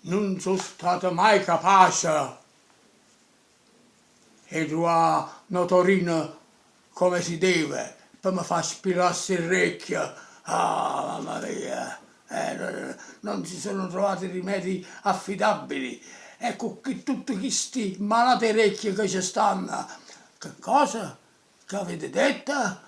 Nun so' stato mai capace 'e truvà n'otorino come si deve pe me fa spilà sti rrecchie. Ah mamma mia! Non si sono trovati rimedi affidabili e cu tutt chisti malate 'e recchie che ce stanno. Che cosa? Che avete detto?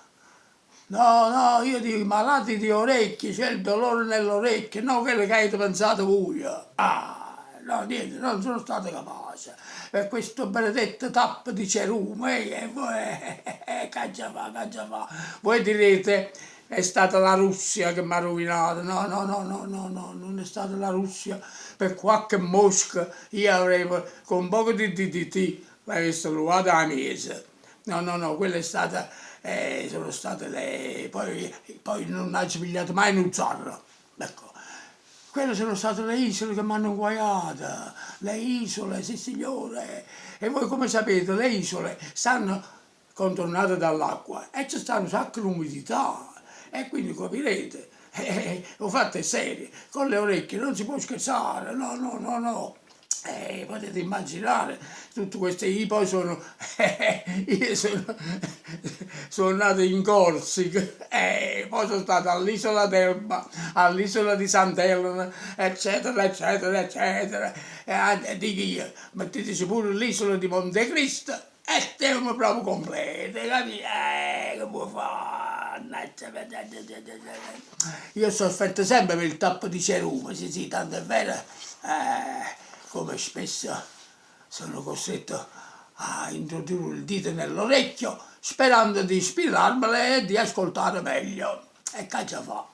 No, no, io dico malati di orecchie, c'è il dolore nell'orecchio, no chello che avete pensato vuje. Ah! No, niente, non sono stato capace, per questo benedetto tappo di cerume, e voi ch'aggia fa, ch'aggia fa? Voi direte è stata la Russia che m'ha rovinato, no, no, no, no, no, no, nun è stata la Russia, pe quacche mosca io avrei, con un poco di DDT l'avess luvat 'a miez. No, no, no, quella è stata, sono state le, poi poi nun aggio pigliat mai nu zarro, ecco. Quelle sono state le isole che m'hanno inguaiato, le isole, sissignore, e voi come sapete le isole stanno contornate dall'acqua e c' sta nu sacc d'umidità e quindi capirete, 'o fatto è serio, con le orecchie non si può scherzare, no no no no. Potete immaginare tutte queste, io poi sono io sono sono nato in Corsica e poi sono stato all'isola d'Elba, all'isola di Sant'Elena, eccetera eccetera eccetera e dico io, metteteci pure l'isola di Montecristo e stevem proprio completi, 'e capit? Che vuò fa? Mannaggia Io ho sofferto sempre per il tappo di cerume, sì sì, tanto è vero come spesso sono costretto a introdurre il dito nell'orecchio sperando di spilarmele e di ascoltare meglio. E ch'aggia fa?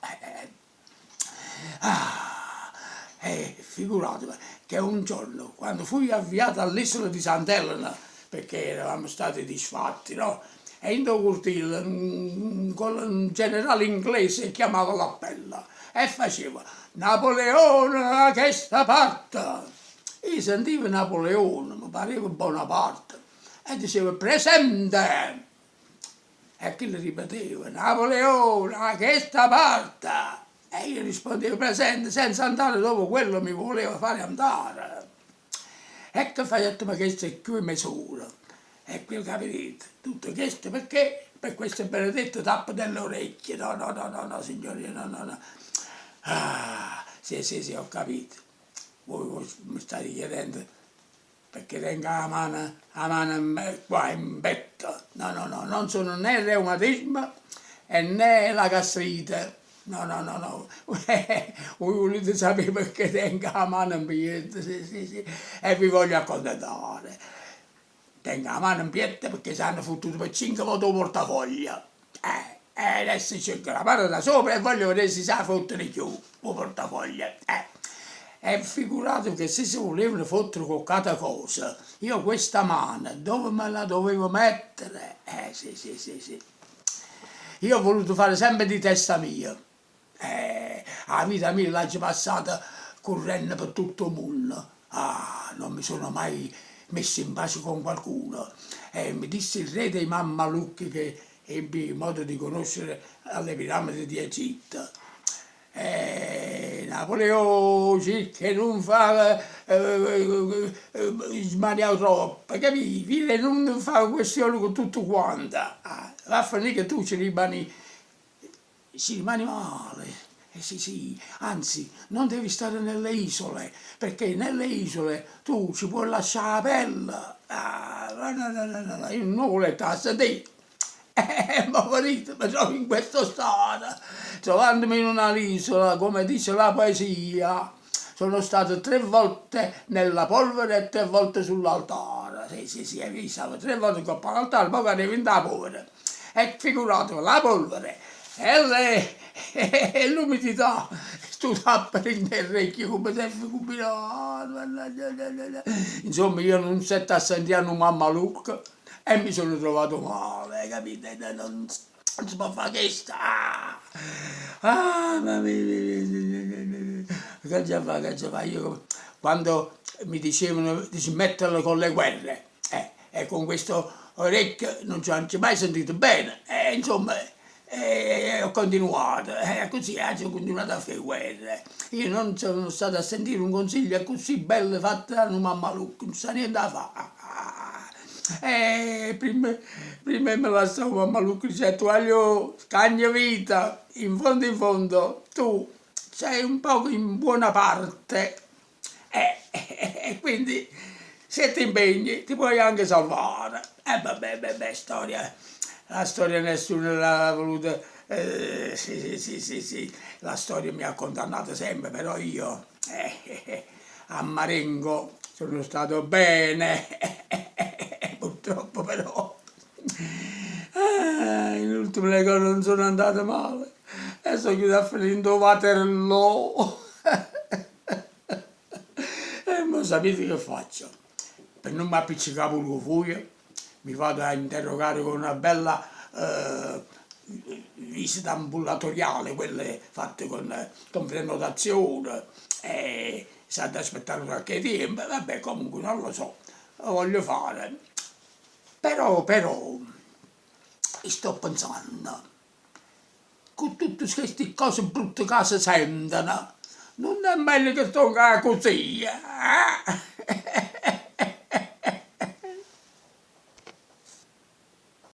Ah! E figuratevi che un giorno, quando fui avviato all'isola di Sant'Elena, perché eravamo stati disfatti, no? E dint' 'o curtile un generale inglese chiamava l'appello e faceva Napoleone 'a chesta parte! Io sentivo Napoleone, mi pareva Bonaparte e diceva presente! E chillo ripeteva Napoleone 'a chesta parte! E io rispondevo presente senza andare dove quello mi voleva fare andare. E che facettemo chesto cchiù 'e mes'ora. E qui capirete, tutto chesto pecchè? Per questo benedetto tappo delle orecchie, no no no no no signori no no no. Ah, sì sì sì ho capito, voi mi state chiedendo pecchè tengo 'a mano 'a mano qua in petto, no no no, non sono né reumatismo e né la gastrite, no no no no, vuje vulite sapè pecchè tengo 'a mano 'mpietto, sì sì sì, e vi voglio accontentare. Tengo 'a mano 'mpietto pecchè s'hanno futtuto pe cinche vote 'o portafoglio, eh, e adesso cerco la mano da sopra e voglio vedè si s' 'a fotteno cchiù 'o portafoglio, eh. E figuratevi che si se vulevano fottere cocc'ata cosa, io questa mano dove me la dovevo mettere? Eh sì sì sì sì. Io ho voluto fare sempre di testa mia, eh, 'a vita mia l'aggio passata currenno pe tutto 'o munno, ah, non mi sono mai messo in pace con qualcuno e mi disse il re dei mammalucchi che ebbi modo di conoscere alle piramidi di Egitto, Eh, Napoleò, circa 'e nun fa smanià troppo, 'e capì? Vide 'e nun fa questione cu tutt quant, va a fernì che tu ci rimani, ci rimani male, eh sì sì, anzi non devi stare nelle isole, perché nelle isole tu ci puoi lascià 'a pelle, ah no no no no no, io nun 'o vulett 'a sentì. Eh, mo vedite, mi trovo in questo stato, trovandomi in una isola, come dice la poesia, sono stato tre volte nella polvere e tre volte sull'altare, sì sì sì, io stavo tre volte 'ncopp all'altare, poi cadevo dint' 'a polvere, e figuratevi, la polvere e le e l'umidità, stu tappo dint' 'e recchie comme s'è cumbinato, mannaggia, insomma io nun stett a sentì a nu mammalucco E mi sono trovato male, 'e capito? Non si po' fa chesto, ah! Ah mamma mia, ch'aggia fa, ch'aggia fa, io quando mi dicevano di smetterla con le guerre, eh, e con questo orecchio non ci aggio mai sentito bene, e insomma. E ho continuato, e accussì aggio cuntinuat a fa 'e guerre. Io non sono stato a sentire un consiglio accussì bello fatto da nu mammalucco, nun c' sta niente 'a fa. E primm primm 'e m' lassà 'o mammalucco dicette guagliò cagna vita, in fondo in fondo tu sei un poco in buona parte e quindi se ti impegni ti puoi anche salvare. E vabbè beh storia, la storia nessuno l'ha voluta, sì sì sì sì, la storia mi ha condannato sempre, però io a Marengo sono stato bene, purtroppo però in ultimo le cose non sono andate male e so ghiuto a fenì dint 'o Waterloo. E mo sapite che faccio? Pe nun m'appiccecà pure cu vuje, mi vado a interrogare con una bella visita ambulatoriale, quelle fatte con con prenotazione e s'adda aspettà nu sacc 'e tiemp, vabbè comunque non lo so, lo voglio fare. Però però sto pensann, cu tutt chesti cose brutte ca s' senten, nun è meglio che stong accussì, eh?